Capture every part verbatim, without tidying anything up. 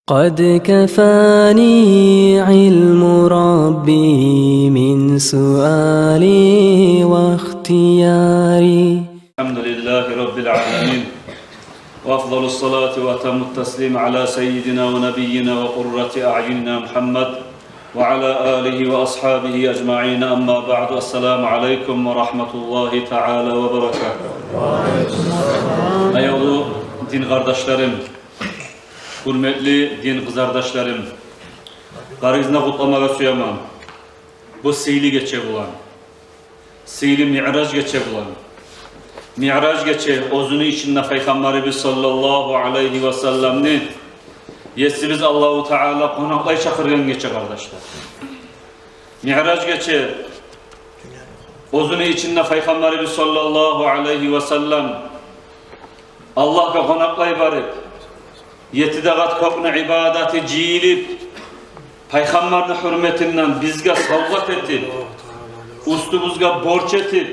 قد كفاني علم ربي من سؤالي واختياري. الحمد لله رب العالمين، وأفضل الصلاة وأتم التسليم على سيدنا ونبينا وقرة أعيننا محمد وعلى آله وأصحابه أجمعين. أما بعد، السلام عليكم ورحمة الله تعالى وبركاته. Аявлу дин къардашларым, гьюрметли дин къызардашларым, барыгъызны да къутламагъа сюемен бу сыйлы гече булан, сыйлы Миъраж гече булан. Миъраж гече оьзюню ичинде Пайхаммарыбыз саллаллагьу алайгьи васалламны Есибиз Аллагьу Таала къонакълай чакъыргъан гече, къардашлар. Миъраж гече оьзюню ичинде Пайхаммарыбыз саллаллагьу алайгьи васаллам Аллагьгъа къонакълай барып, етти де къат кёкню ибадаты жыйылып, Пайхаммарны гьюрметинден бизге савгъат этип, уьстюбюзге борч этип,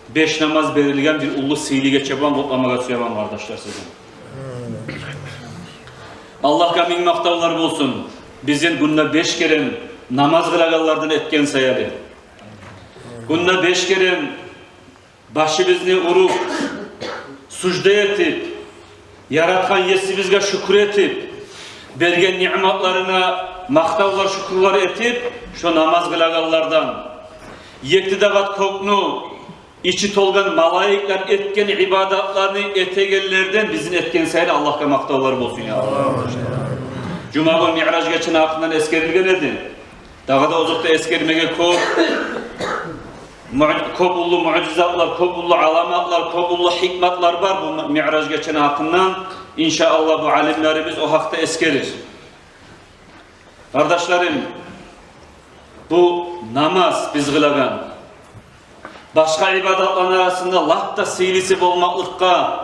беш намаз берилген бир уллу сыйлы гече булан къутламагъа сюемен, къардашлар, сизин. Аллагьгъа минг макътавлар болсун, бизин гюнде беш керен намаз къылагъанлардан этген саялы. Гюнде беш керен башыбызны уруп, сужда этип, яратгъан Есибизге шюкюр этип, берген ниъматларына макътавлар, шюкюрлер этип, шо намаз къылагъанлардан, етти де къат кёкню ичи толгъан малайиклер этген ибадатланы этегенлерден бизин этген саялы Аллагьгъа макътавлар болсун, я Аллагь. Жума гюн Миъраж гечени гьакъындан эсгерилген эди. Дагъы да озокъда, эсгермеге кёп муъ-, кёп уллу муъжизатлар, кёп уллу аламатлар, кёп уллу гьикматлар бар бу Миъраж гечени гьакъындан. Иншааллагь, бу алимлерибиз о гьакъда эсгерир. Къардашларым, бу намаз биз къылагъан башгъа ибадатланы арасында лап да сыйлысы болмакълыкъгъа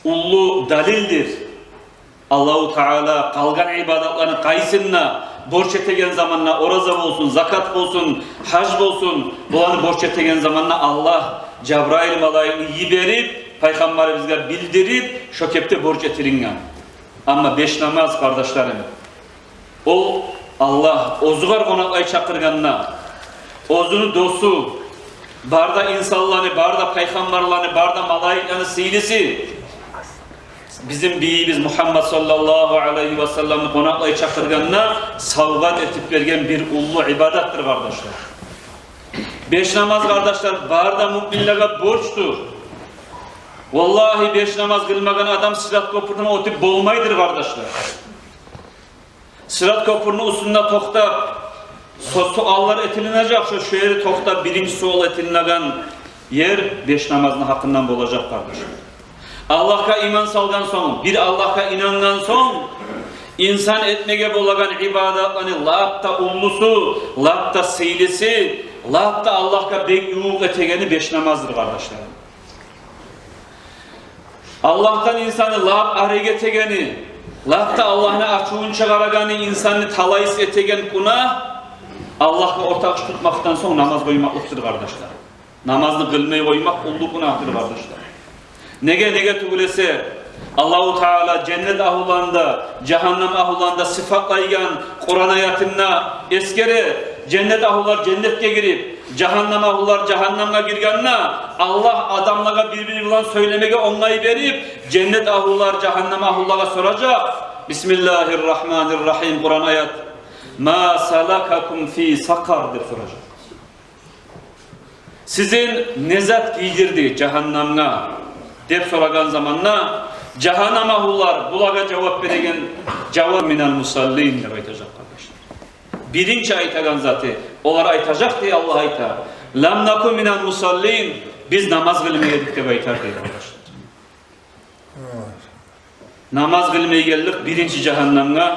уллу далилдир. Аллагьу Таала къалгъан ибадатланы къайсын да борч этеген заманда, ораза болсун, закат болсун, гьаж болсун, буланы борч этеген заманда Аллагь Жабрайыл малайикни йиберип, Пайхаммарыбызгъа билдирип, шо кепде борч этилинген. Амма беш намаз, къардашларым, ол Аллагь оьзюгер къонакълай чакъыргъанда, оьзюню досу, бары да инсанланы, бары да пайхаммарланы, бары да малайикланы сыйлысы, бизин бийибиз Мугьаммад саллаллагьу алайгьи васалламны къонакълай чакъыргъанда савгъат этип берген бир уллу ибадатдыр, къардашлар. Беш намаз, къардашлар, бары да муъминлеге борчдур. Валлагьи, беш намаз къылмагъан адам Сырат кёпюрден оьтюп болмайдыр, къардашлар. Сырат кёпюрню уьстюнде токътап, со-, суаллар этилинежек, шо, шо ери токътап, биринчи суал этилинеген ер беш намазны гьакъындан болажакъ, къардашым. Аллагьгъа иман салгъан сонг, бир Аллагьгъа инангъан сонг, инсан этмеге болагъан ибадатланы лап да уллусу, лап да сыйлысы, лап да Аллагьгъа бек ювукъ этегени беш намаздыр, къардашларым. Аллагьдан инсанны лап арек этегени, лап да Аллагьны ачувун чыгъарагъаны, инсанны талайсыз этеген гюнагь Аллагьгъа ортакъчы тутмакъдан сонг намаз къоймакълыкъдыр, къардашлар. Намазны къылмай къоймакъ уллу гюнагьдыр, къардашлар. Неге, неге тюгюл эсе, Аллагьу Таала женнет агьлуланы да, жагьаннам агьлуланы да сыфатлайгъан Къуран аятында эсгере, женнет агьлулар женнетге гирип, жагьаннам агьлулар жагьаннамгъа гиргенде, Аллагь адамлагъа бир-бири булан сёйлемеге онгай берип, женнет агьлулар жагьаннам агьлулагъа соражакъ: «Бисмиллагьир рагьманир рагьим», Къуран аят. «Ма салакакум фи сакъар?» — деп соражакъ. «Сизин не зат гийдирди жагьаннамгъа?» — деп сорагъан заманда, жагьаннам агьлулар булагъа жавап береген жавап: «Минал мусаллин», — деп айтажакъ, къардашлар. Биринчи айтагъан заты, олар айтажакъ, дей, Аллагь айта: «Лам наку минал мусаллин», биз намаз къылмай эдик деп айтар, дей, къардашлар. Намаз къылмайгъанлыкъ биринчи жагьаннамгъа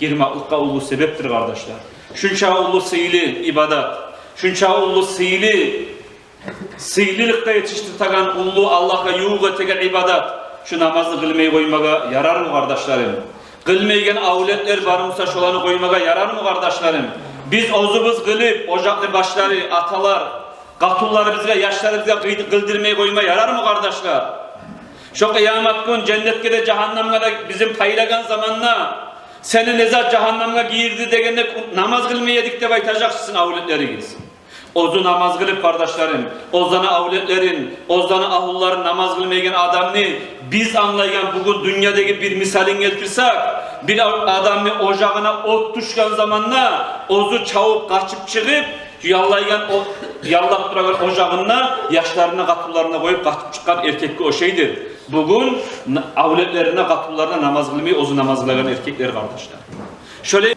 гирмакълыкъгъа уллу себепдир, къардашлар. Шунча уллу сыйлы ибадат, шунча уллу сыйлы, сыйлылыкъгъа етишдиреген уллу, Аллагьгъа ювукъ этеген ибадат, шу намазны къылмай къоймагъа ярармы, къардашларым? Къылмайгъан авлетлер бар буса, шоланы къоймагъа ярармы, къардашларым? Биз оьзюбюз къылып, ожакъны башлары, аталар, къатунларыбызгъа, яшларыбызгъа къый-, къылдырмай къойма ярармы, къардашлар? Шо къыямат гюн женнетге де, жагьаннамгъа да бизин пайлагъан заманда, Сени не зат жагьаннемге гийирди дегенде, намаз къылмай эдик деп айтажакъ сизин авлетлеригиз. Оьзю намаз къылып, къардашларым, оьзлени авлетлерин, оьзлени агьлюлерин намаз къылмайгъан адамны биз англайгъан бугюн дюньядагъы бир мисалын гелтирсек, бир ав-, адамны ожагъына от тюшген заманда оьзю чабып къачып чыгъып, яллайгъан о-, яллап турагъан ожагъында яшларын, къатынларын къоюп къачып чыкъгъан эркекге ошайдыр бугюн н-, авлетлерине, къатынларына намаз къылмай, оьзю намаз къылагъан эркеклер, къардашлар. Шолай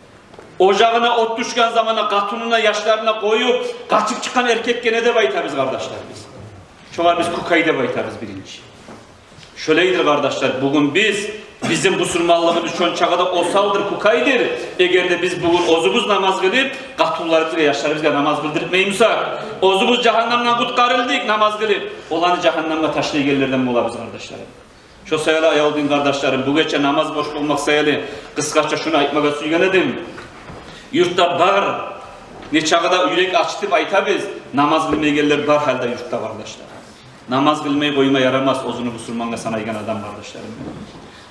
ожагъына от тюшген заманда къатынын, яшларын къоюп къачып чыкъгъан эркекге не деп айтабыз, къардашлар, биз? Шогъар биз кукай деп айтабыз биринчи. Шолайдыр, къардашлар, бугюн биз, бизин бусурманлыгъыбыз шончагъа да осалдыр, кукайдыр. Эгер де биз бугюн оьзюбюз намаз къылып, къатынларыбызгъа, яшларыбызгъа намаз къылдыртмаймысакъ, оьзюбюз жагьаннемден къутгъарылдыкъ намаз къылып, оланы жагьаннемге ташлайгъанлардан болабыз, къардашларым. Шо саялы, аявлу дин къардашларым, бу гече намаз борч болмакъ саялы къысгъача шуну айтмагъа сюйген эдим. Юртда бар, нечакъы да юрек ачытып айтабыз, намаз къылмайгъанлар бар гьалда юртда, къардашлар. Намаз къылмай къойма ярамас оьзюню бусурмангъа санайгъан адам, къардашларым.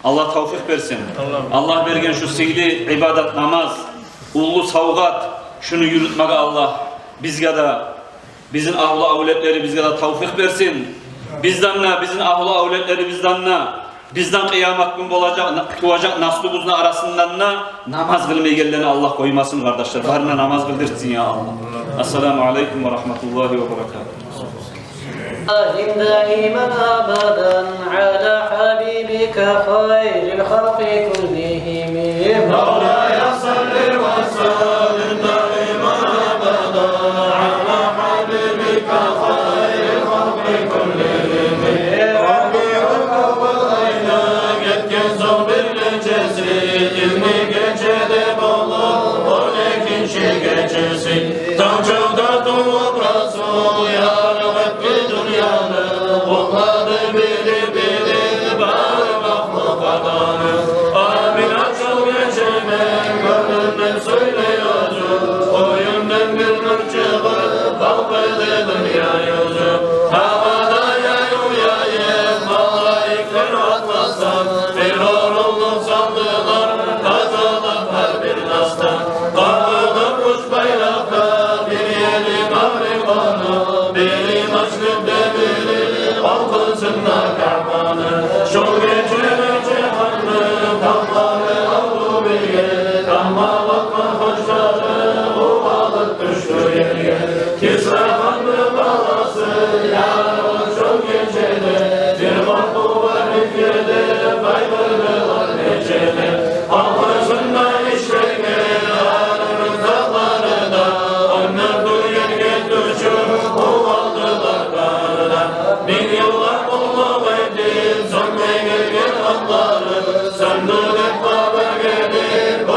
Аллагь тавфикъ берсин. Аллагь берген шу сыйлы ибадат намаз, уллу савгъат, шуну юрютмеге Аллагь бизге де, бизин агьлю авлетлерибизге де тавфикъ берсин. Бизден де, бизин агьлю авлетлерибизден де, бизден къыямат гюн болажакъ, на-, туважакъ наслубузну арасындан да намаз къылмайгъанланы Аллагь къоймасын, къардашлар. Барына намаз къылдыртсын, я Аллагь. Ассаламу алейкум ва рагьматуллагьи ва баракатугь. دائما أبدا على حبيبك خير الخلق كلهم. مولاي صل وسلم دائما أبدا على حبيبك خير الخلق كلهم. Рабиуль-авваль айны гетген сонг бир нечеси, йигирма гечеде болуп он экинчи гечеси. Танг чакъда тувуп Расул ярыкъ этди дюньяны, къутлады били-били бары махлукъатны. Амина шо гечени гёнгюнден сёйлей оьзю, оюндан бир нур чыгъып, балкъыды дюнья юзю. Гьавада яюв яйып, малайиклер атластан, бир орунлукъ салдылар тазалап гьар бир насдан. Къагъылып уьч байракъ да, бир ери магьрибаны, бири машрикъ де, бири къалкъысында Каъбаны. Шо гечеде жагьанны тагълары алды бирге, тамагъа къошгъанлары увалып тюшдю ерге. Кисра ханны баласы ярылып шо гечеде, бир къоркъув бар бир ерде, къайгъырдылар нечеде. Алгъашында ишлеген арыгъын затлары да, ондан тюгюл ерге тюшюп увалдылар бары да. Минг йыллар къуллукъ этип, сёнмей гелген атлары, сёндю деп хабар гелип, бу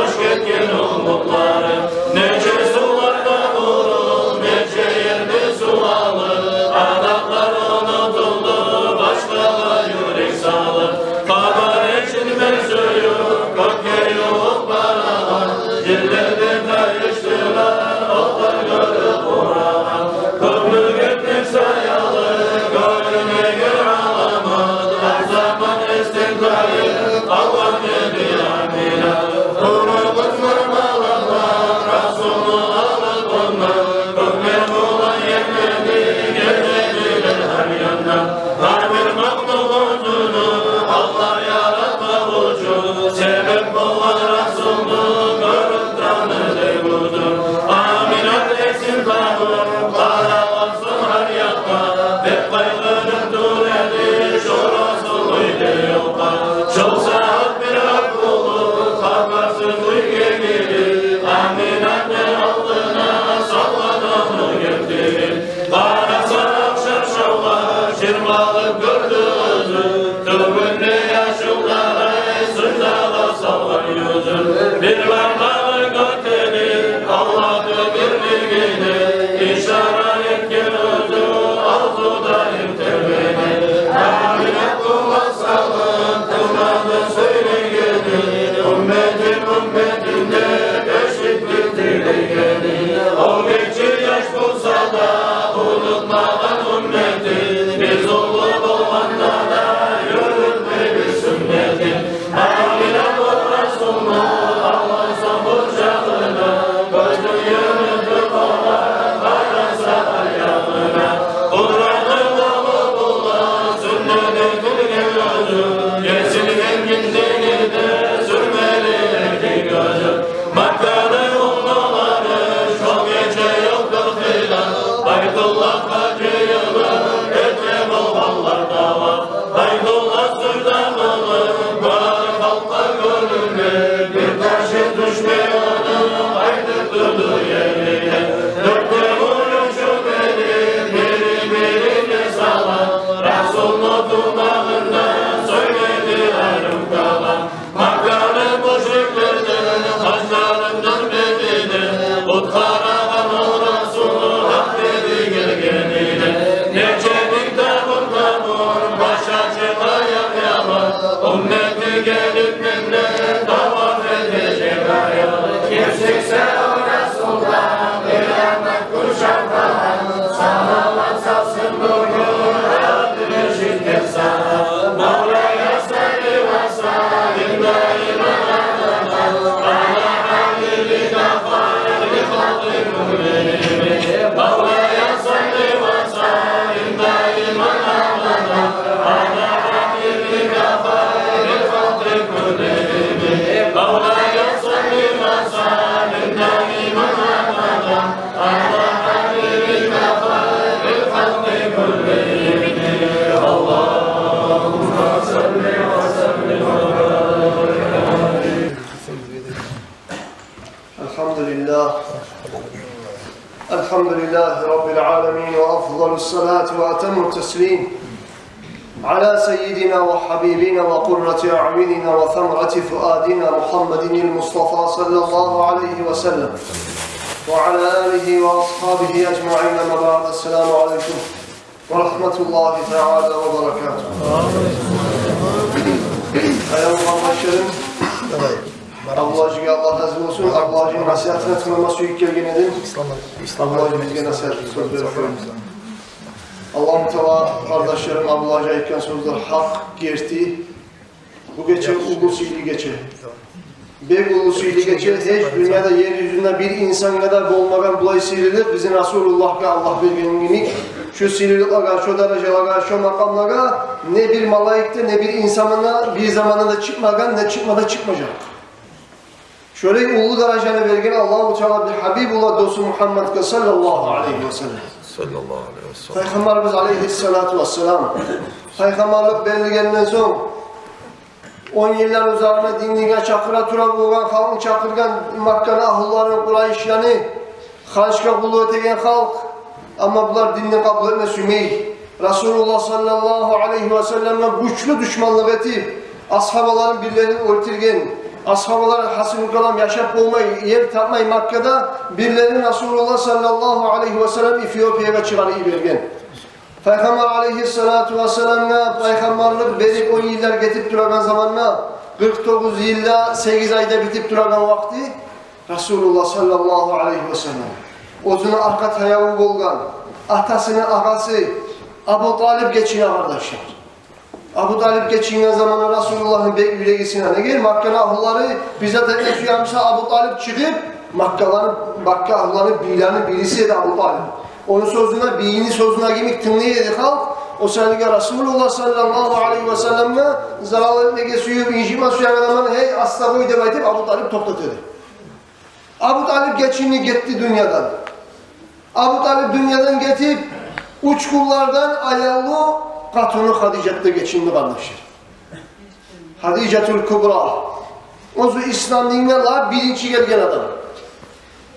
لله. الحمد لله رب العالمين، وأفضل الصلاة وأتم التسليم على سيدنا وحبيبنا وقرة أعيننا وثمرة فؤادنا محمد المصطفى صلى الله عليه وسلم وعلى آله وأصحابه أجمعين. أما بعد، السلام عليكم ورحمة الله تعالى وبركاته. Аявлу къардашларым, Абдулгьажиге Аллагь рази болсун. Абдулгьажини насигьатына тынглама сююп гелген эдим. Абдулгьажи бизге насигьат сёз берип къойду. Аллагьу Таала, къардашларым, Абдулгьажи айтгъан сёзлер гьакъ, герти. Бу гече уллу сыйлы гече. Бек уллу сыйлы гече. Гьеч дюньяда, ер юзюнде бир инсангъа да болмагъан булай сыйлылыкъ. Бизин Расулуллагьгъа Аллагь берген йимик, шу сыйлылыкълагъа, шу даражалагъа, шу макъамлагъа не бир малайик де, не бир инсан да бир заманда да чыкъмагъан, не чыкъма да чыкъмажакъ. Шолай уллу даражаны берген Аллагьу Таала бир Гьабибуллагь досу Мугьаммадгъа саллаллагьу алайгьи ва саллам. Саллаллагьу алайгьи ва саллам. Пайхаммарыбыз алайгьиссалату вассалам пайхаммарлыкъ берилгенден сонг, он йыллар узагъына динге чакъыра тура болгъан, халкъны чакъыргъан, Макканы агьлюлерин, къурайшланы, ханчгъа къуллукъ этеген халкъ. Амма булар динни къабул этме сюймей. Расулуллагь саллаллагьу алайгьи ва салламгъа гючлю душманлыкъ этип, асгьабаларын бирлерин оьлтюрген, асгьабалар гьасили калам яшап болмай, ер тапмай Маккада, бирлерин Расулуллагь саллаллагьу алайгьи ва саллам Эфиопиягъа чыгъарып йиберген. Пайхаммар алайгьиссалату вассаламгъа пайхаммарлыкъ берип он йыллар гетип турагъан заманда, къыркъ тогъуз йыл да сегиз ай да битип турагъан вакъти, Расулуллагь саллаллагьу алайгьи ва саллам оьзюню аркъа таяву болгъан, атасыны агъасы Абу Талип гечине, къардашлар. Абу Талип гечинген заманда Расулуллагьны бек юреги сына. Неге? Макканы агьлюлери бир зат этме сюе буса, Абу Талип чыгъып, Маккаланы, Макка агьлюлени бийлени бириси эди Абу Талип. Ону сёзюне, бийини сёзюне йимик тынглай эди халкъ. О саялы Расулуллагь саллаллагьу алайгьи ва салламгъа зарал этмеге сюйюп, инжитме сюеген адамланы: «Гьей, аста къой», — деп айтып, Абу Талип токътата эди. Абу Талип гечинди, гетди дюньядан. Абу Талип дюньядан гетип, уьч гюнлерден аявлу къатыны Хадижат да гечинди, къардашлар. Хадижатул Кубра. Оьзю ислам динге лап биринчи гелген адам.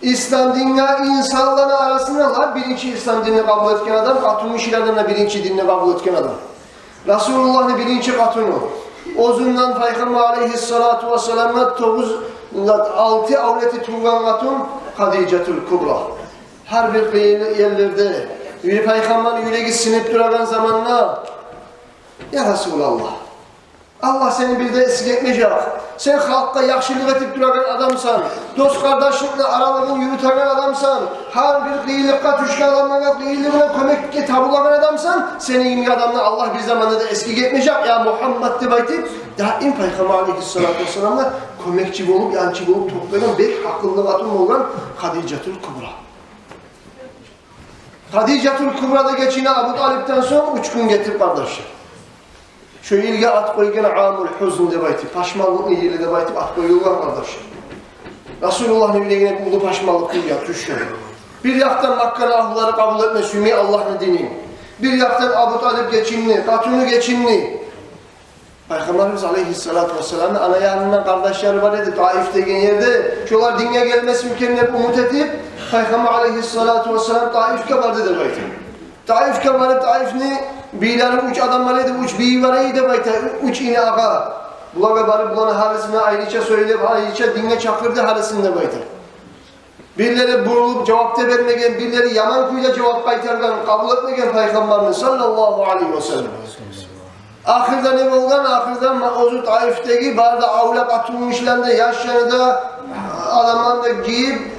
Ислам динге инсанланы арасында лап биринчи ислам динни къабул этген адам, къатынгишилерден де биринчи динни къабул этген адам. Расулуллагьны биринчи къатыны. Оьзюнден Пайхаммар алайгьиссалату вассаламгъа тогъуз, алты авлети тувгъан къатын Хадижатул Кубра. Гьар бир къыйын ерлерде бир Пайхаммарны юреги сынып турагъан заманда: «Я Расулаллагь, Аллагь сени бир де эсгик этмежек. Сен халкъгъа яхшылыкъ этип турагъан адамсан, дос-къардашны аралыгъын юрютеген адамсан, гьар бир къыйынлыкъгъа тюшген адамлагъа къыйынлыгъына кёмекге табулагъан адамсан. Сени йимик адамны Аллагь бир заманда да эсгик этмежек, я Мугьаммад», — деп айтып, даим Пайхаммар алайгьиссалату вассаламгъа кёмекчи болуп, янчы болуп токътагъан бек гьакъыллы къатын болгъан Хадижатул Кубра. Хадижатул Кубра да гечинди Абу Талипден сонг уьч гюн гетип, къардашлар. Шо йылгъа ат къойгъан Амул Гьузн деп айтып, пашманлыкъны йылы деп айтып ат къоюлгъан, къардашлар. Расулуллагьны юрегине уллу пашманлыкъ тюшген. Бир якъдан Макканы агьлюлери къабул этме сюймей Аллагьны динин. Бир якъдан Абу Талип гечинди, къатыны гечинди. Пайхаммарыбыз алайгьиссалату вассаламны ана янында къардашлары бар эди, Таиф деген ерде. Шолар динге гелмесмикен деп умут этип, Пайхаммар алайгьиссалату вассалам Таифге барды деп айта. Таифге барып, Таифни бийлери, уьч адам бар эди, уьч бийи бар эди деп айта, уьч ини агъа. Булагъа барып, буланы гьарисине айрыча сёйлеп, айрыча динге чакъырды гьарисин деп айта. Бирлери бурулуп жавап да бермеген, бирлери яман кюйде жавап къайтаргъан, къабул этмеген Пайхаммарны саллаллагьу алайгьи ва саллам. Ахырда не болгъан? Ахырда ма-, оьзю Таифдеги бары да авлакъ къатынгишилени де, яшланы да, адамланы да гийип,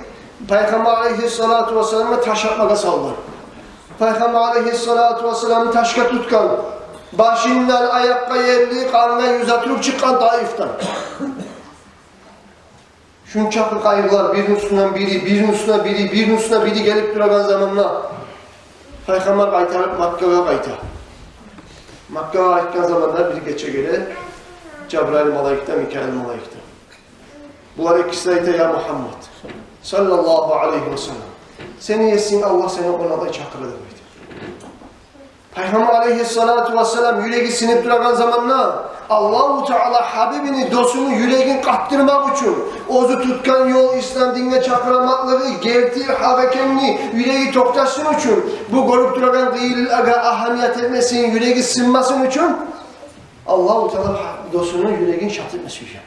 Пайхаммар алайгьиссалату вассаламгъа таш атмагъа салгъан. Пайхаммар алайгьиссалату вассаламны ташгъа тутгъан. Башындан аякъгъа ерли къангъа юзюп чыкъгъан Таифден. Шунчакъы къайгъылар бирини уьстюнден бири, бирини уьстюне бири, бирини уьстюне бири гелип турагъан заманда Пайхаммар къайтарып Маккагъа къайта. Маккагъа къайтгъан заманда бир гече геле Жабрайыл малайик де, Микаил малайик де. Булар экиси де айта: «Я Мугьаммад саллаллагьу алайгьи ва саллам, сени есинг Аллагь сени къонакъгъа чакъыра», — деп айта. Пайхаммар алейгьиссалату вассалам юреги сынып турагъан заманда Аллагьу Таала Гьабибини, досуну юрегин къатдырмакъ учун, оьзю тутгъан ёл, ислам динге чакъырамакълыгъы герти гьакъ экенни юреги токъташсын учун, бу гёрюп турагъан къыйынлыкълагъа агьамият этмесин, юреги сынмасын учун Аллагьу Таала досуну юрегин шат этме сюйген.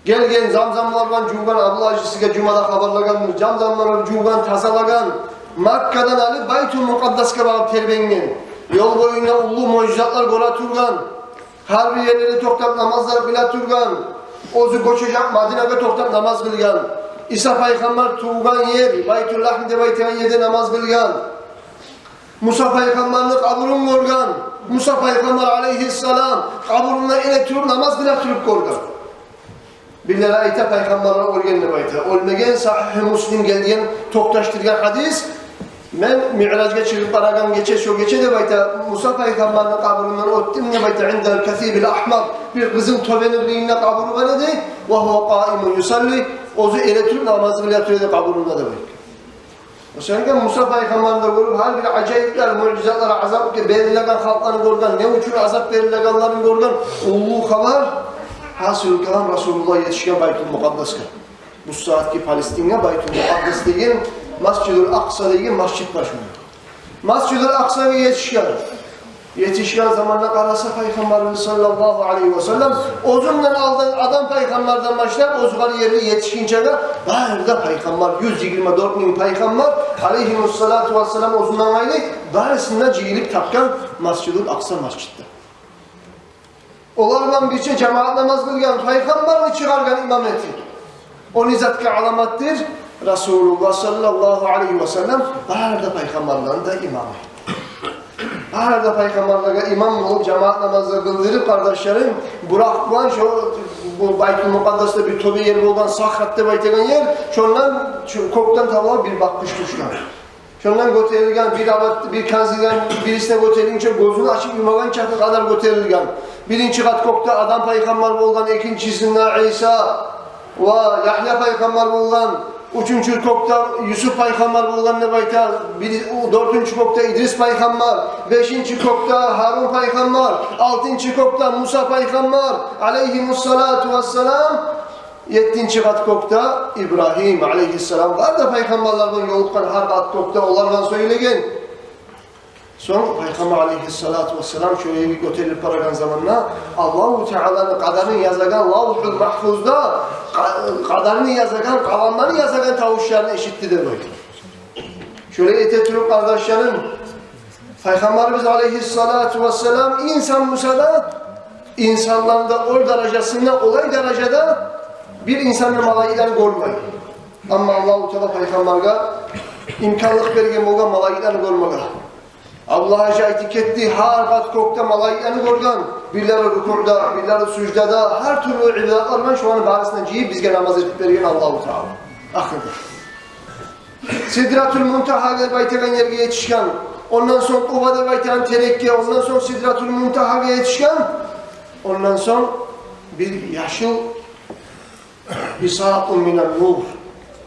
Гелген, замзамлар булан жувгъан, Абдулла гьажи сизге жумада хабарлагъандыр, замзамлар булан жувгъан, тазалагъан, Маккадан алып Байтул Мукъаддасгъа багъып тербенген. Ёл боюнда уллу муъжизатлар гёре тургъан, гьар бир ерлерде токътап намазлар къыла тургъан, оьзю гёчежек Мадинагъа токътап намаз къылгъан. Иса пайхаммар тувгъан ер Байтул Лахм деп айтагъан ерде намаз къылгъан. Муса пайхаммарны къабурун гёрген. Муса пайхаммар алейгьиссалам къабурунда эне туруп намаз къыла туруп гёрген. Бирлери айта, пайхаммарлар оьлген деп айта. Оьлмеген, Сагьигь Муслим гелген, токъташдыргъан гьадис. Мен Миъражгъа чыгъып барагъан гече, шо гече деп айта, Муса пайхаммарны къабурундан оьтдюм деп айта, индал касибил агьмар, бир къызыл тёбени къырыйында къабуру бар эди. Ва гьува къаимун юсалли, оьзю эре туруп намаз къыла тура эди къабурунда деп айта. Шонда Муса пайхаммарны да гёрюп, гьар бир ажайыплар, муъжизатлар, азап берилеген халкъланы гёрген, не учун азап берилегенлерин гёрген, уллу хабар. Гьасили калам, Расулуллагь етишген Байтул Мукъаддасгъа. Бу сагьатгъы Палестинге Байтул Мукъаддас деген, Масжидул Акъса деген масжид бар шунда. Масжидул Акъсагъа етишген. Етишген заманда къараса, пайхаммарыбыз саллаллагьу алайгьи васаллам, оьзюнден алдын Адам пайхаммардан башлап, оьзюгер ерли етишгинчеге бары да пайхаммар, юз йигирма дёрт минг пайхаммар алайгьимуссалату вассалам, оьзюнден къайры, барысын да жыйылып тапгъан Масжидул Акъса масжидде. Олардан бирче жамаат намаз къылгъан, пайхаммарны чыгъаргъан имам этип. О не затгъа аламатдыр? Расулуллагь саллаллагьу алайгьи васаллам бары да пайхаммарланы да имамы. Бары да пайхаммарлагъа имам болуп, жамаат намазны къылдырып, къардашларым, Буракъ булан шо, бу Байтул Мукъаддасда бир тёбе ер болгъан, Сахрат деп айтагъан ер, шондан, шо кёкден таба бир бакъгъыч тюшген. Шондан гётерилген, бир абат, бир канзилден бирисине гётерилгинче, гёзюн ачып юмагъан чакъы къадар гётерилген. Биринчи къат кёкде Адам пайхаммар болгъан, экинчисинде Иса ва Ягья пайхаммар болгъан, уьчюнчю кёкде Юсуп пайхаммар болгъан деп айта, бир, дёртюнчю кёкде Идрис пайхаммар, бешинчи кёкде Гьарун пайхаммар, алтынчы кёкде Муса пайхаммар алайгьимуссалату вассалам. Еттинчи къат кёкде Ибрагьим алайгьиссалам бар да, пайхаммарлар булан ёлукъгъан, гьар къат кёкде олар булан сёйлеген. Сонг пайхаммар алайгьиссалату вассалам шо ерге гётерилип барагъан заманда Аллагьу Тааланы къадарын язагъан Лавгьул Магьфузда къа-, къадарын язагъан, къаламланы язагъан тавушларын эшитди деп айта. Шолай эте туруп, къардашларым, Пайхаммарыбыз алайгьиссалату вассалам инсан буса да, инсанланы да оьр даражасында, олай даражада бир инсан да малайиклени гёрмей. Амма Аллагьу Таала пайхаммаргъа имканлыкъ берген болгъан малайиклени гёрмеге. Абдуллагь гьажи айтып гетди, гьар къат кёкде малайиклени гёрген, бирлери рукуъда, бирлери суждада, гьар тюрлю ибадатлар булан шоланы барысын да жыйып бизге намаз этип берген Аллагьу Таала. Ахырда Сидратул Мунтагьа деп айтагъан ерге етишген. Ондан сонг Къуба деп айтагъан терекге, ондан сонг Сидратул Мунтагьагъа етишген. Ондан сонг бир яшыл бисатун минан нур,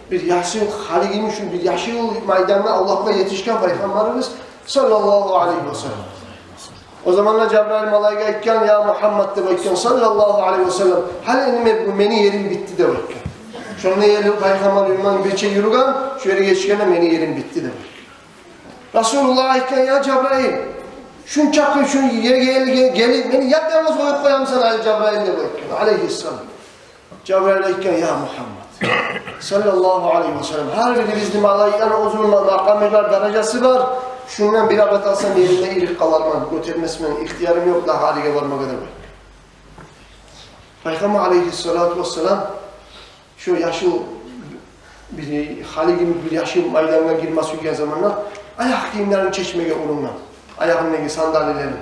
бир яшыл халигин учун, бир яшыл майдангъа, Аллагьгъа етишген пайхаммарыбыз саллаллагьу алайгьи васаллам. О заманда Жабраил малайик айтгъан: «Я Мугьаммад», — деп айтгъан, саллаллагьу алайгьи васаллам. «Гьали энни мен, бу мени ерим битди», — деп айтгъан. Шонда ери пайхаммар иман бирче юрюген, шо ерге етишгенде мени ерим битди деп айтгъан. Расулуллагь айтгъан: «Я Жабраил, шунчакъы шо ерге гел-, гелип, мени яп-янгыз къоюп къоямысан гьали, Жабраил?» — деп айтгъан, алайгьиссалам. Жабраил айтгъан: «Я Мугьаммад, саллаллагьу алайгьи васаллам, гьар бирибизни малайиклени оьзюню ма-, макъамы бар, даражасы бар. Шундан бир абат алсам, еримден ирик къаларман, гётермесмен, ихтиярым ёкъ дагъы ариге бармагъа», — деп айтгъан. Пайхаммар алайгьиссалату вассалам шо яшыл бир халиги бир яшыл майдангъа гирме сюйген заманда аякъ гийимлерин чечмеге урунгъан, аягъындагъы сандалилерин.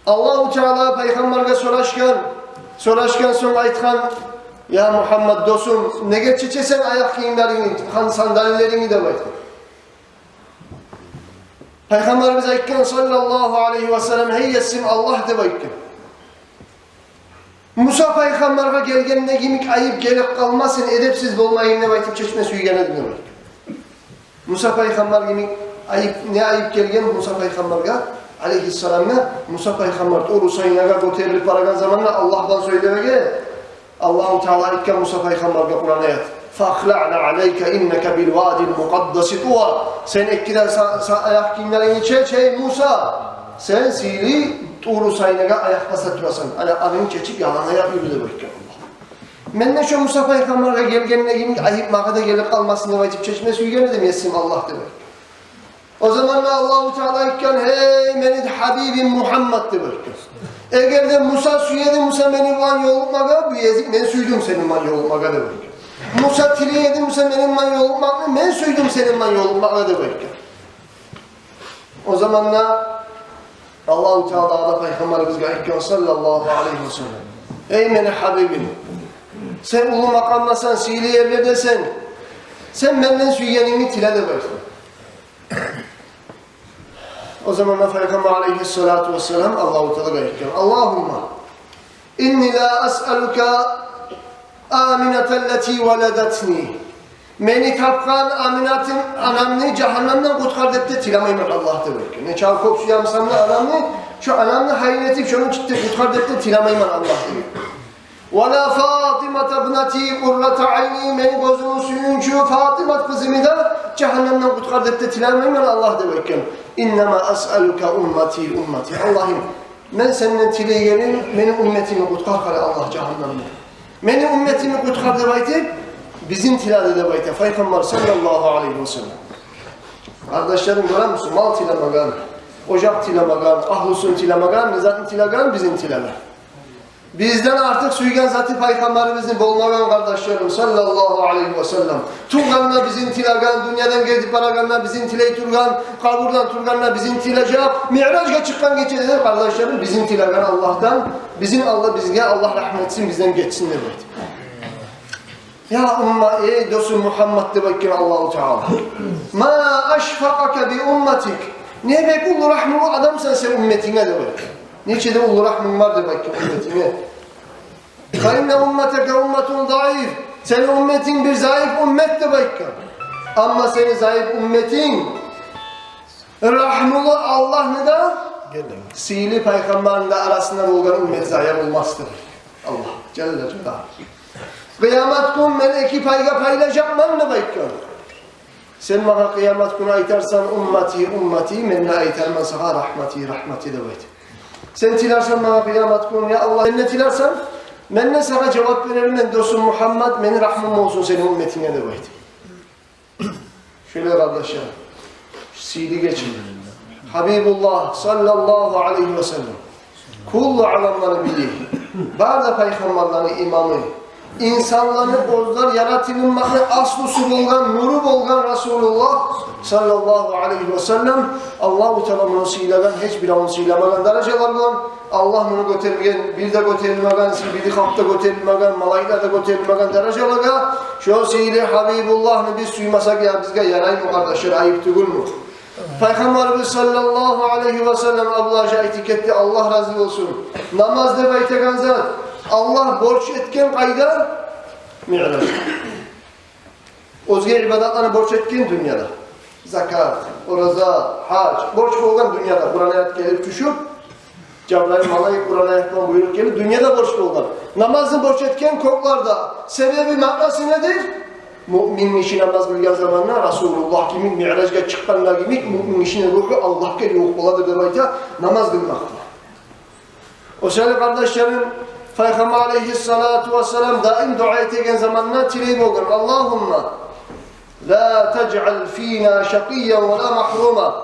Аллагьу Таала пайхаммаргъа сорашгъан, сорашгъан сонг айтгъан: «Я Мугьаммад, досум, неге чечесен аякъ гийимлерингни, хан-, сандалилерингни?» — деп айтгъан. Пайхаммарыбыз айтгъан, саллаллагьу алайгьи васаллам: «Гьей, есим Аллагь», — деп айтгъан. «Муса пайхаммаргъа гелгенде йимик айып гелип къалмасын, эдепсиз болмайым деп айтып чечме сюйген эдим», — деп айтгъан. Муса пайхаммар йимик Айып, не айып гелген Муса пайхаммаргъа, алейгьиссаламгъа? Муса пайхаммар Туру Сайнагъа гётерилип барагъан заманда Аллагь булан сёйлемеге, Аллагьу Таала айтгъан Муса пайхаммаргъа Къуран аят: «Фахла' на'алайка иннака бил вадил мукъаддаси тува». Сен эки де са-, са-, аякъ гийимлерингни чеч, эй Муса, сен сыйлы Туру Сайнагъа аякъ баса турасан. Аякъларынгны чечип, ялан аякъ юрю деп айтгъан Аллагь. Мен де шо Муса пайхаммаргъа гелгенде йимик айып магъа да гелип къалмасын деп айтып чечме сюйген эдим, Есим Аллагь, деп айтгъан. О заманда Аллагьу Таала айтгъан: «Гьей мени гьабибим Мугьаммад», — деп айтгъан. «Эгер де Муса сюе эди буса мени булан ёлукъмагъа, бу гезик мен сюйдюм сени булан ёлукъмагъа», — деп айтгъан. «Муса тилей эди буса мени булан ёлукъмакъны, мен сюйдюм сени булан ёлукъмагъа», — деп айтгъан. О заманда Аллагьу Таала да пайхаммарыбызгъа айтгъан, саллаллагьу алайгьи ва саллам: «Гьей мени гьабибим, сен уллу макъамдасан, сыйлы ерлердесен, сен менден сюйгенингни тиле», — деп айтгъан. О заманда пайхаммар алейгьиссалату вассалам Аллагьу Таалагъа айтгъан: «Аллагьумма инни ла асъалука Амината ллати валадатни. Мени тапгъан Аминатым, анамны жагьаннемден къутгъар деп де тилемеймен, Аллагь», — деп айтгъан. Нечакъы кёп сюе бусам да анамны, шо анамны гьайын этип, шону читти къутгъар деп де тилемеймен, Аллагь, деген. «Ва ла Фатимата бнати къуррата айни, мени гёзюмню сююнчю Фатимат къызымны да жагьаннемден къутгъар деп де тилемеймен, Аллагь», — деп айтгъан. «Иннама асъалука уммати, уммати. Аллагьым, мен сенден тилейгеним, мени умметимни къутгъар къара, Аллагь, жагьаннемден. Мени умметимни къутгъар», — деп айтып, бизин тиледи деп айта пайхаммар саллаллагьу алайгьи ва саллам. Къардашларым, гёремисиз, мал тилемеген, ожакъ тилемеген, агьлюсюн тилемеген, не затны тилеген, бизин тиледи. Бизден артыкъ сюйген заты пайхаммарыбызны болмагъан, къардашларым, саллаллагьу алайгьи ва саллам. Тувгъанда бизин тилеген, дюньядан гетип барагъанда бизин тилей тургъан, къабурдан тургъанда бизин тилежек, Миъражгъа чыкъгъан гечеде де, къардашларым, бизин тилеген Аллагьдан, бизин Аллагь, бизге Аллагь рагьмат этсин, бизден гечсин деп айтып. «Я умма, эй досум Мугьаммад, — деп айтгъан Аллагьу Таала, — ма ашфакъака би умматик. Не бек уллу рагьмулу адамсан сен умметинге», — деп айтгъан. Нече де уллу рагьмунг бар деп айтгъан умметинге. «Фа инна умматака умматун заиф. Сени умметинг бир заиф уммет», — деп айтгъан. Амма сени заиф умметинг рагьмулу Аллагьны да, сыйлы пайхаммарны да арасында болгъан уммет зая болмас деп айтгъан Аллагь жалла жалалугьу. «Къыямат гюн мен эки пайгъа пайлажакъман», — деп айтгъан. «Сен магъа къыямат гюн айтарсан: уммати, уммати, мен де айтарман сагъа: рагьмати, рагьмати», — деп айтып. «Сен тилерсен магъа къыямат гюн: я Аллагь, сен не тилерсен, мен де сагъа жавап берермен, досум Мугьаммад, мени рагьмум болсун сени умметинге», — деп айтып. Шолай, къардашлар, сыйлы гечип, Гьабибуллагь саллаллагьу алайгьи ва саллам, куллу аламланы бийи, бары да пайхаммарланы имамы, инсанланы оьзлер яратылынмакъны аслусу болгъан, нюрю болгъан Расулуллагь саллаллагьу алайгьи ва саллам, Аллагьу Таала муну сыйлагъан, гьеч биревню сыйламагъан даражалар булан. Аллагь муну гётерген, бир де гётерилмеген, бири халкъ да гётерилмеген, малайиклер де гётерилмеген даражалагъа. Шо сыйлы Гьабибуллагьны биз сюймесек, я бизге яраймы, къардашлар, айып тюгюлмю? Пайхаммарыбыз саллаллагьу алайгьи ва саллам Абдуллагьгъа айтып гетди, Аллагь рази болсун. Намаз деп айтагъан зат Аллагь борч этген къайда? Миъражда. Оьзге ибадатланы борч этген дюньяда. Закат, ораза, гьаж борч болгъан дюньяда. Къуран аят гелип тюшюп, Жабрайыл малайик Къуран аят булан буйрукъ гелип, дюньяда борч болгъан. Намазны борч этген кёклерде. Себеби, маънасы недир? Муъмин гиши намаз къылгъан заманда Расулуллагь йимик, Миъражгъа чыкъгъанда йимик, муъмин гишини ругьу Аллагьгъа ювукъ боладыр деп айта намаз къылмакъ булан. О саялы, къардашларым, Пайхаммар алайгьиссалату вассалам даим дуа этеген заманда тилей болгъан: «Аллагьумма ла тажъал фина шакъиян ва ла магьрума».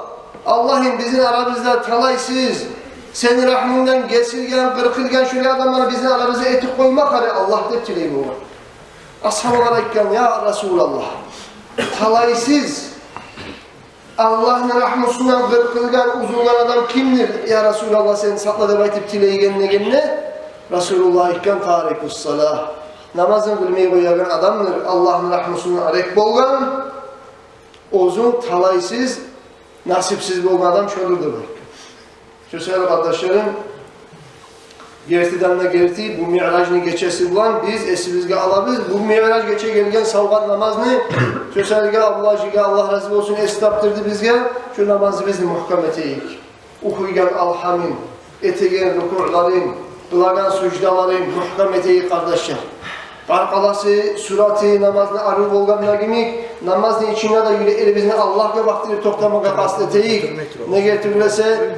Аллагьым, бизин арабызда талайсыз, сени рагьмунгдан гесилген, къыркъылгъан шолай адамланы бизин арабызда этип къойма къара, Аллагь, деп тилей болгъан. Асгьабалар айтгъан: «Я Расулаллагь, талайсыз, Аллагьны рагьмусундан къыркъылгъан, уьзюлген адам кимдир, я Расулаллагь, сен сакъла?» — деп айтып тилейген дегенде, Расулуллагь айтгъан: «Тарикус салагь, намазын къылмай къоягъан адамдыр Аллагьны рагьмусундан арек болгъан, оьзю талайсыз, насипсиз болгъан адам шодур», — деп айтгъан. Шо саялы, къардашларым, Гертиден де герти, бу Миъражны гечеси булан биз эсибизге алабыз. Бу Миъраж гече гелген савгъат намазны, сёз салгъан Абдулла гьажиге, Аллагь рази болсун, эс тапдырды бизге. Шу намазыбызны мугькам этейик. Охуйгъан алгьамын, этеген рукуъларын, къылагъан суждаларын мугькам этейик, къардашлар. Къаркъарасы, сураты намазны арив болгъан йимик, намазны ичинде де юреклерибизни Аллагьгъа бакъдырып токътамагъа къаст этейик. Неге тюгюл эсе,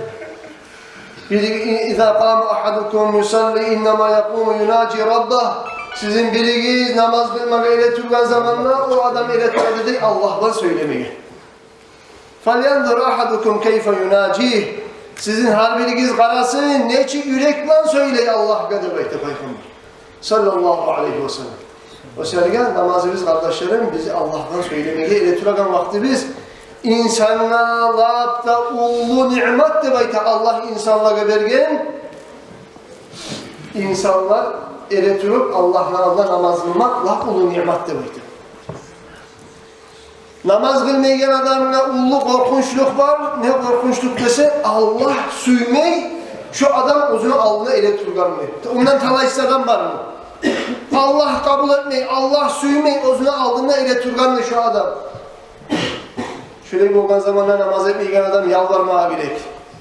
бири, «Иза къама агьадукум юсалли, иннама якъуму юнажи раббагь». Сизин биригиз намаз къылмагъа эретургъан заманда, о адам эретурады дей Аллагь булан сёйлемеге. «Фальянзур агьадукум кайфа юнажи». Сизин гьар биригиз къарасын, нечик юрек булан сёйлей Аллагьгъа деп айта Пайхаммар, саллаллагьу алайгьи ва саллам. О саялы намазыбыз, къардашларым, биз Аллагь булан сёйлемеге эретурагъан вакътибиз, инсангъа лап да уллу ниъмат деп айта Аллагь инсанлагъа берген. Инсанлар эретуруп Аллагьны алдында намаз къылмакъ лап уллу ниъмат деп айта. Намаз къылмайгъан адамгъа уллу къоркъунчлукъ бар. Не къоркъунчлукъ десе, Аллагь сюймей шо адам оьзюню алдында эретургъанны. Ондан талайсыз адам бармы? Аллагь къабул этмей, Аллагь сюймей оьзюню алдында эретургъанны шо адам. Шолай болгъан заманда намаз этмейген адам ялбармагъа герек,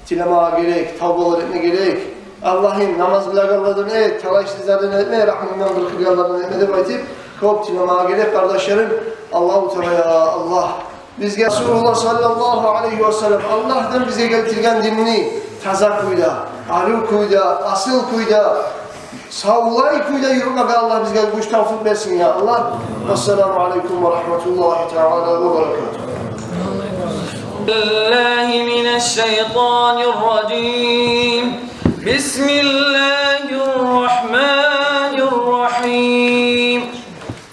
тилемеге герек, тавбалар этме герек. «Аллагьым, намаз къылагъанлардан эт, талайсызлардан этме, рагьмунгдан къыркъылгъанлардан этме», — деп айтып, кёп тилемеге герек, къардашларым. Аллагьу Таала, я Аллагь, бизге Расулуллагь саллаллагьу алайгьи ва саллам Аллагьдан бизге гелтирген динни таза кюйде, арив кюйде, асил кюйде, савлай кюйде юрютмеге Аллагь бизге гюч, тавфикъ берсин, я Аллагь. Ассаламу алайкум ва рагьматуллагьи таала ва баракатугь. بالله من الشيطان الرجيم. بسم الله الرحمن الرحيم.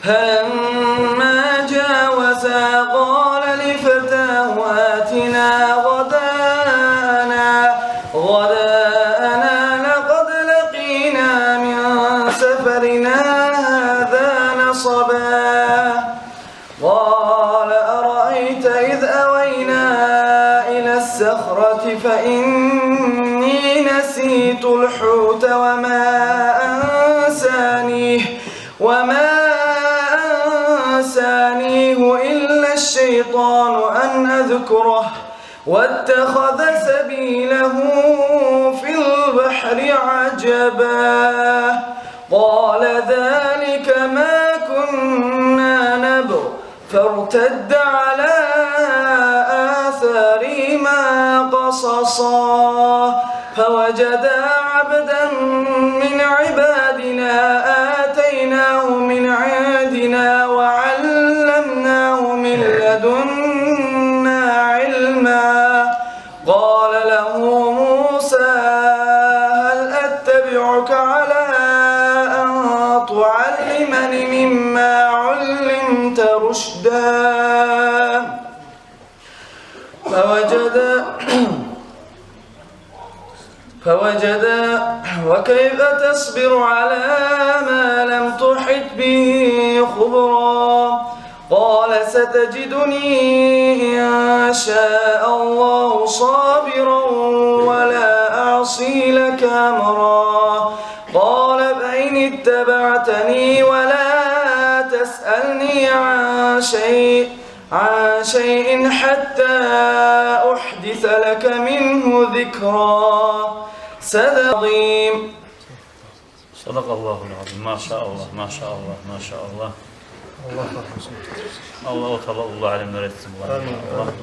فلما جاوزا قال لفتاه آتنا غداءنا، غداءنا لقد لقينا من سفرنا هذا نصبا. قال أرأيت إذ أوينا إلى الصخرة فإني نسيت الحوت وما أنسانيه، وما أنسانيه إلا الشيطان أن أذكره، واتخذ سبيله في البحر عجبا. قال ذلك ما كنا نبغ، فارتدا على آثارهما قصصا. فوجدا عبدا من عبادنا آتيناه من عندنا وعلمناه من لدنا علما. قال له موسى هل أتبعك على أن تعلمني مما علمت رشدا. فوجدا، فوجدا، وكيف تصبر على ما لم تحط به خبرا. قال ستجدني إن شاء الله صابرا ولا أعصي لك أمرا. قال فإن اتبعتني ولا تسألني عن شيء، عن شيء حتى أحدث لك منه ذكرا. صدق العظيم. صدق الله العظيم. ما شاء الله، ما شاء الله، ما شاء الله. Аллагь Таала уллу алимлер этсин буланы. Амин. Аллагь.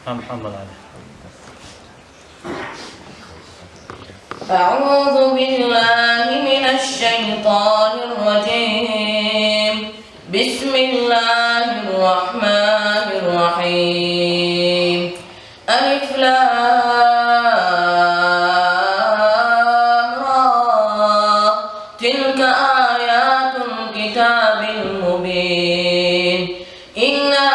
Гьа, Мухаммад Али. أعوذ بالله من الشيطان الرجيم. بسم الله الرحمن الرحيم. ألف لام را. تلك آيات الكتاب المبين. إنا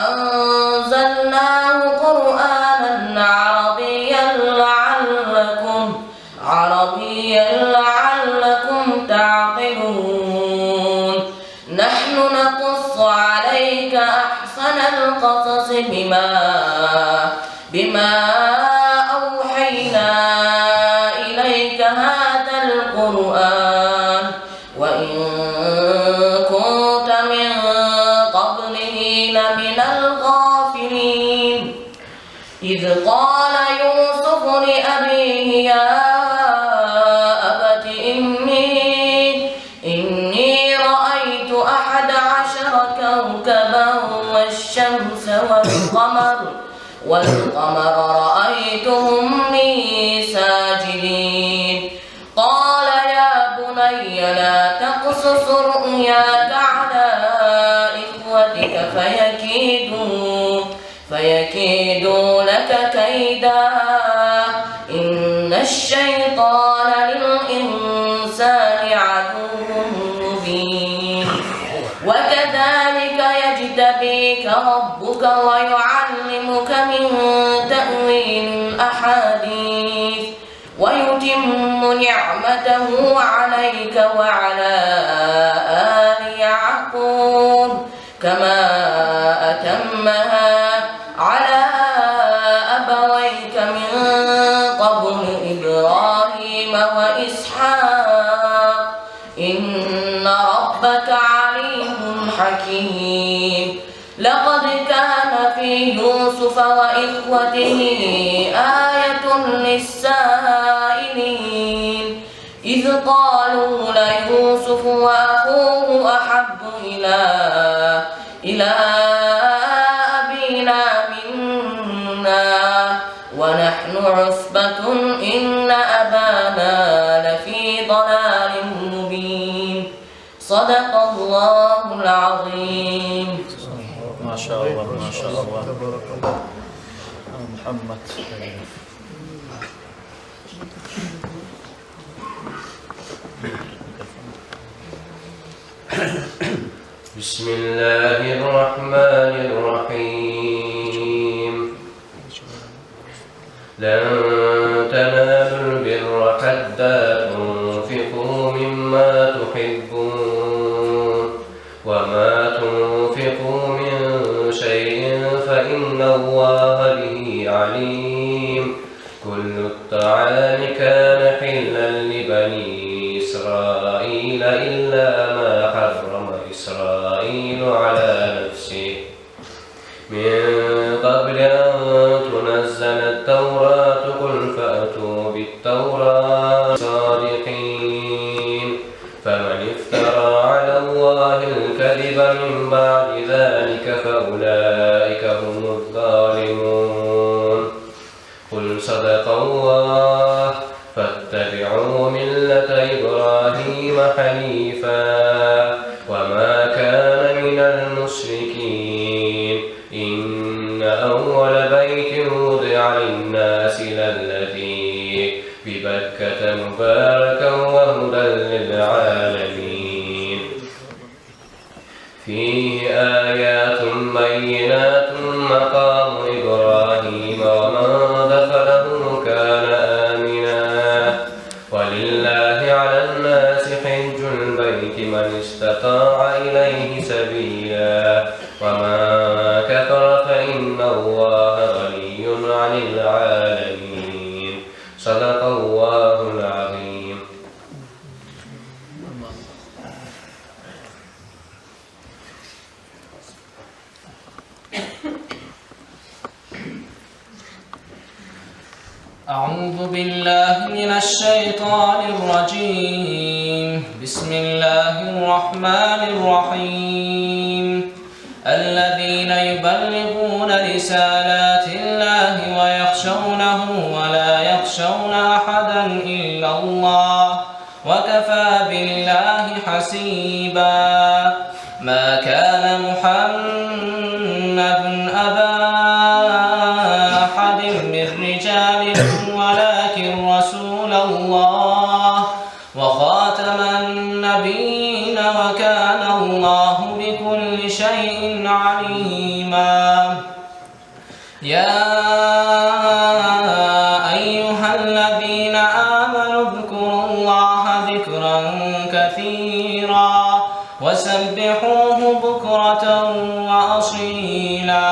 أنزلناه قرآنا عربيا لعلكم، عربيا لعلكم تعقلون. نحن نقص عليك أحسن القصص بما، بما أوحينا إليك وإن كنت من قبله لمن الغافلين. إذ قال يوسف لأبيه يا أبت إني، إني رأيت أحد عشر كوكبا والشمس والقمر، والقمر رأيتهم لي ساجدين. قال يا بني لا تقصص رؤياك على إخوتك فيكيدوا، فيكيدوا لك كيدا. إن الشيطان للإنسان عدو مبين. وكذلك يجتبيك ربك ويعلمك من تأويل الأحاديث ويتم نعمته عليك وعلى آل يعقوب كما أتمها على أبويك من قبل إبراهيم وإسحاق إن ربك عليم حكيم. لقد كان في يوسف وإخوته آية للسائلين إذ قالوا ليوسف وأخوه أحب إلى، إلى أبينا منا ونحن عصبة إن أبانا لفي ضلال مبين. صدق الله العظيم. ما شاء الله، ما شاء الله. محمد. بسم الله الرحمن الرحيم. لن تنالوا البر حتى تنفقوا مما تحبون وما تنفقوا من شيء فإن الله به عليم. كل الطعام كان حلا لبني إسرائيل إلا ما حرم إسرائيل على نفسه من قبل أن تنزل التوراة. قل فأتوا بالتوراة صادقين. فمن افترى على الله الكذب من بعد ذلك فأولئك هم الظالمون. قل صدق الله. فاتبعوا ملة إبراهيم حنيفا وما كان من المشركين. إن أول بيت وضع للناس للذي ببكة مباركا وهدى للعالمين. فيه آيات بينات مقام إبراهيم ومن دخله كان آمنا. ولله على الناس حج البيت من استطاع إليه سبيلا ومن كفر فإن الله غني عن العالمين. صدق الله العظيم. أعوذ بالله من الشيطان الرجيم. بسم الله الرحمن الرحيم. الذين يبلغون رسالات الله ويخشونه ولا يخشون أحدا إلا الله وكفى بالله حسيبا. ما كان محمد أبا أحد من رجالكم ولكن رسول الله وخاتم النبيين وكان الله بكل شيء عليما. يا أيها الذين آمنوا اذكروا الله ذكرا كثيرا وسبحوه بكرة وأصيلا.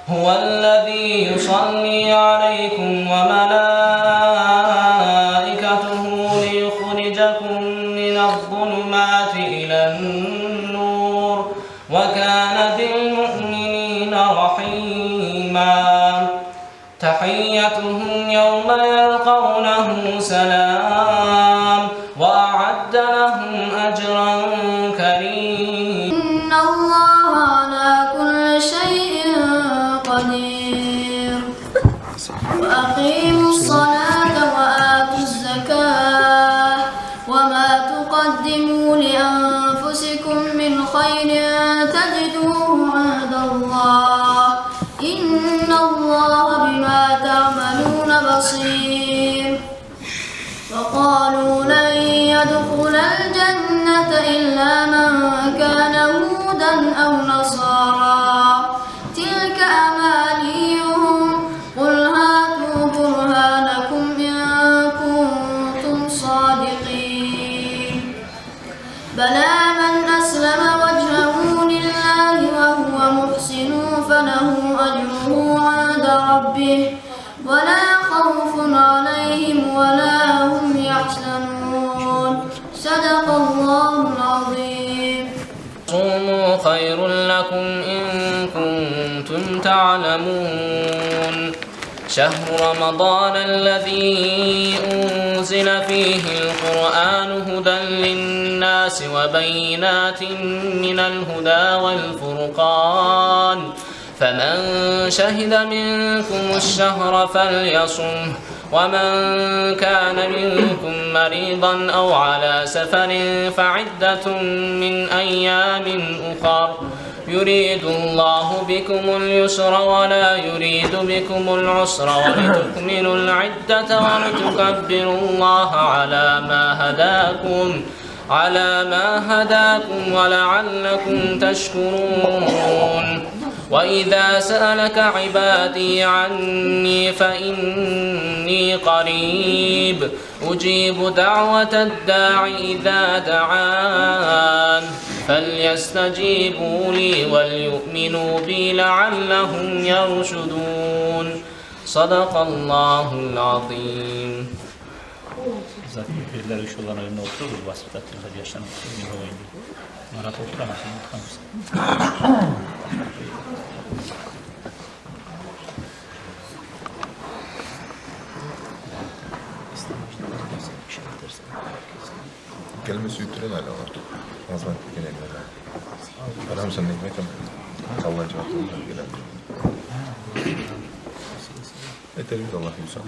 هو الذي يصلي عليكم وملائكته ليخرجكم من الظلمات إلى النور وكان بالمؤمنين رحيما. تحيتهم يوم يلقونه سلام وأعد لهم أجرا كريما. إن الله على كل شيء قدير. وأقيموا الصلاة وآتوا الزكاة وما تقدموا لأنفسكم من خير تجدوه عند الله إن الله بما تعملون بصير. وقالوا لن يدخل الجنة إلا من كان هودا أو نصارى تلك أمانيهم قل هاتوا برهانكم إن كنتم صادقين. بلى من أسلم وجهه لله وهو محسن فله أجره عند ربه ولا خوف عليهم ولا هم يحزنون. صدق الله العظيم. صوموا خير لكم إن كنتم تعلمون. شهر رمضان الذي أنزل فيه القرآن هدى للناس وبينات من الهدى والفرقان فمن شهد منكم الشهر فليصمه ومن كان منكم مريضا أو على سفر فعدة من أيام أخر يريد الله بكم اليسر ولا يريد بكم العسر ولتكملوا العدة ولتكبروا الله على ما هداكم على ما هداكم ولعلكم تشكرون. وإذا سألك عبادي عني فإني قريب أجيب دعوة الداع إذا دعان فليستجيبوا لي وليؤمنوا بي لعلهم يرشدون. صدق الله العظيم. Zaten birileri şu olan önüne oturur, vasıfta tırlar yaşlanıp, ne oynuyor. Marat oturamaz, oturamaz. Gelme süyüttüren hala var. Azman gene gelme. Adam sen ne ekmek ama. Allah'a cevap vermem gelen. Yeter biz Allah gibi sağ.